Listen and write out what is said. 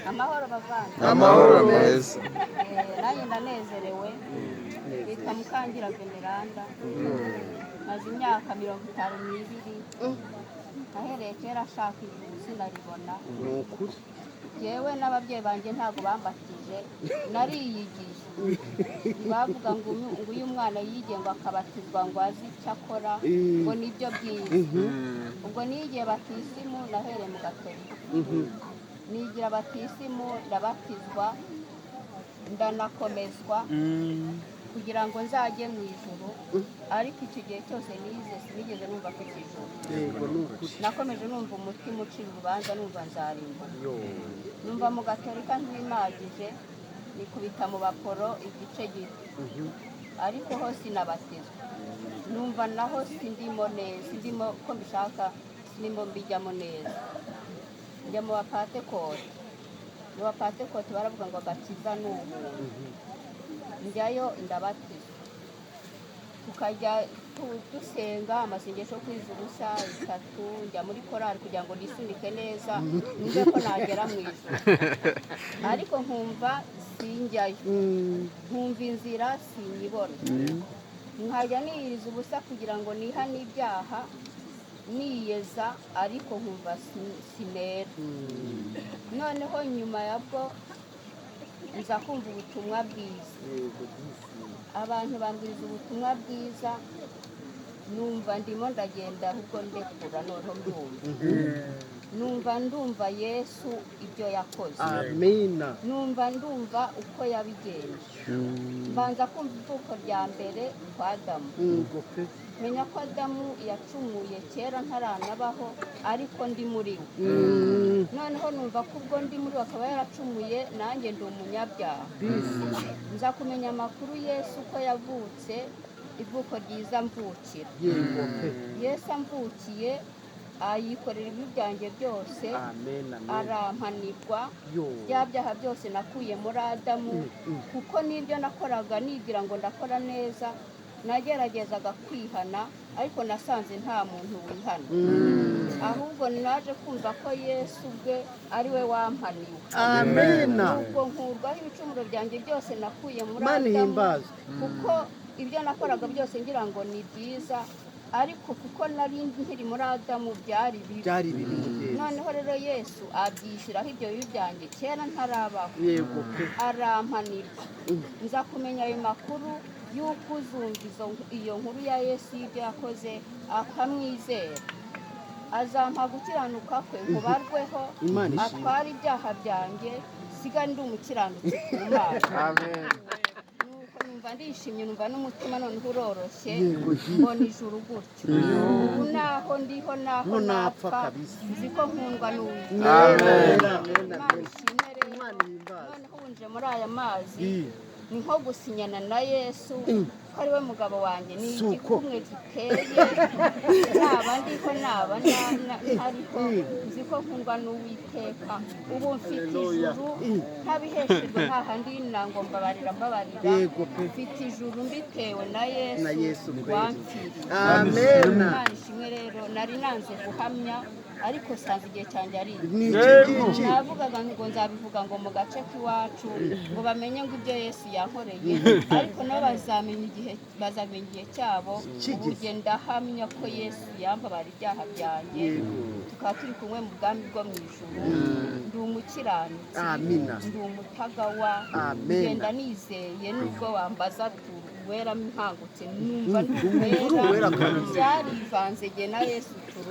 Amahoro bavana. Amahoro meza. Nanjye ndanezerewe. Nitwa Mukangira Veneranda, maze imyaka 52. Nahereye kera ashaka ijuru sinaribona. Ni ukuri. Yewe, n'ababyeyi banjye ntabwo bambatije, nariyigiye. Bavuga ngo uyu mwana yigiye, ngo akabatizwa, ngo azi icyo akora, ngo nibyo byiza. Ubwo nigiye batisimu, nahereye mu Gatolika, nigira batisimu, ndabatizwa, ndanakomezwa kugira ngo nzajye mu ijuru. Ariko icyo gihe cyose nize sinigeze numva ko ijuru. Yego, ni ukuri. Nakomeje numva umutima ucira urubanza, numva nzarimbuka. Yo. Numva mu Gatolika ntibimagije, nikubita mu Baporo igice gito, ariko ho sinabatizwa. Numva naho sindimo neza, sindimo ko mbishaka, sindimo mbijyamo neza. Njya mu Bapatekote. Mu Bapatekote baravuga ngo agakiza ni ubuntu. Njyayo, ndabatizwa, tukajya dusenga amasengesho yo kwiza ubusa itatu. Njya muri korali kugira ngo nisunike neza, numve ko nagera mu ijuru, ariko nkumva sinjyayo, nkumva inzira sinyibona. Nkajya niyiriza ubusa kugira ngo nihane ibyaha, niyeza, ariko nkumva sinera. Noneho nyuma yabwo nza kumva ubutumwa bwiza. Yego disi. Abantu bambwiriza ubutumwa bwiza, numva ndimo ndagenda ahubwo ndekura. Noneho ndumva, numva ndumva Yesu ibyo yakoze. Amina. Numva ndumva uko yabigenje. Mbanza kumva ivuko rya mbere kwa Adamu. Yego pe. Menya ko Adamu yacumuye kera ntaranabaho, ariko ndi muri we. Noneho numva ko ubwo ndi muri we akaba yaracumuye, nanjye ndi umunyabyaha. Disi. Nza kumenya amakuru Yesu ko yavutse ivuko ryiza mvukira. Yego pe. Yesu amvukiye, ayikorera ibibi byanjye byose. Amen, amen. Arampanirwa Yo. bya byaha byose nakuye muri Adamu, kuko n'ibyo nakoraga nibwira ngo ndakora neza, nageragezaga kwihana, ariko nasanze nta muntu wihana. Ahubwo naje kumva ko Yesu ubwe ari we wampaniwe. Amena. Ubwo nkurwaho ibicumuro byanjye byose nakuye muri Imana Adamu, ihimbazwe. kuko ibyo nakoraga byose ngira ngo ni byiza, ariko kuko nari nkiri muri Adamu byari bibi. Byari bibi, mubyeyi. Noneho rero Yesu abyishyiraho ibyo bibi byanjye kera ntarabaho. Yego pe. Arampanirwa. Nza kumenya ayo makuru y'uko uzumva iyo nkuru ya Yesu y'ibyo yakoze akamwizera, azampa gukiranuka kwe nkubarweho. Imana ishimwe. Atwara ibyaha byanjye, siga ndi umukiranutsi ku Mana. Amen. Nuko numva ndishimye, numva n'umutima noneho uroroshye. Yego. Mbona ijuru gutyo. Ubu naho ndiho, naho No napfa napfa, kabisa. nzi ko nkundwa n'Uwiteka. Amen, amen. Imana Amen. ishimwe rero. Imana ihimbazwe. Noneho wunje muri aya mazi, ni nko gusinyana na Yesu ko ari we mugabo wanjye. Ni Suko. igikumwe giteye, naba ndiho, naba ntariho, nzi ko nkundwa n'Uwiteka. Ubu mfite Haleluya. ijuru ntabiheshejwe nta handi ngo mbabarira, mbabarira. Yego pe. Mfite ijuru mbitewe na Yesu, Na Yesu kweli. wampfiriye. Amen. Imana ishimwe rero. Nari nanze guhamya, ariko sanze igihe cyanjye ari iki. Ni iki ngiki. Navugaga ngo nzabivuga ngo mu gace k'iwacu, ngo bamenye ngo ibyo Yesu yankoreye, ariko nabo bazamenya igihe cyabo. Kigeze. Ubu njye ndahamya ko Yesu yambabara ibyaha byanjye, tukaba turi kumwe mu bwami bwo mu ijuru. Ndi umukiranutsi. Amina. Ndi umutagawa. Amen. Ngenda nizeye, nubwo wambaza uwera nkangutse numva ndi Uri uwera uwera. kabisa. Byarivanze jye na Yesu turu.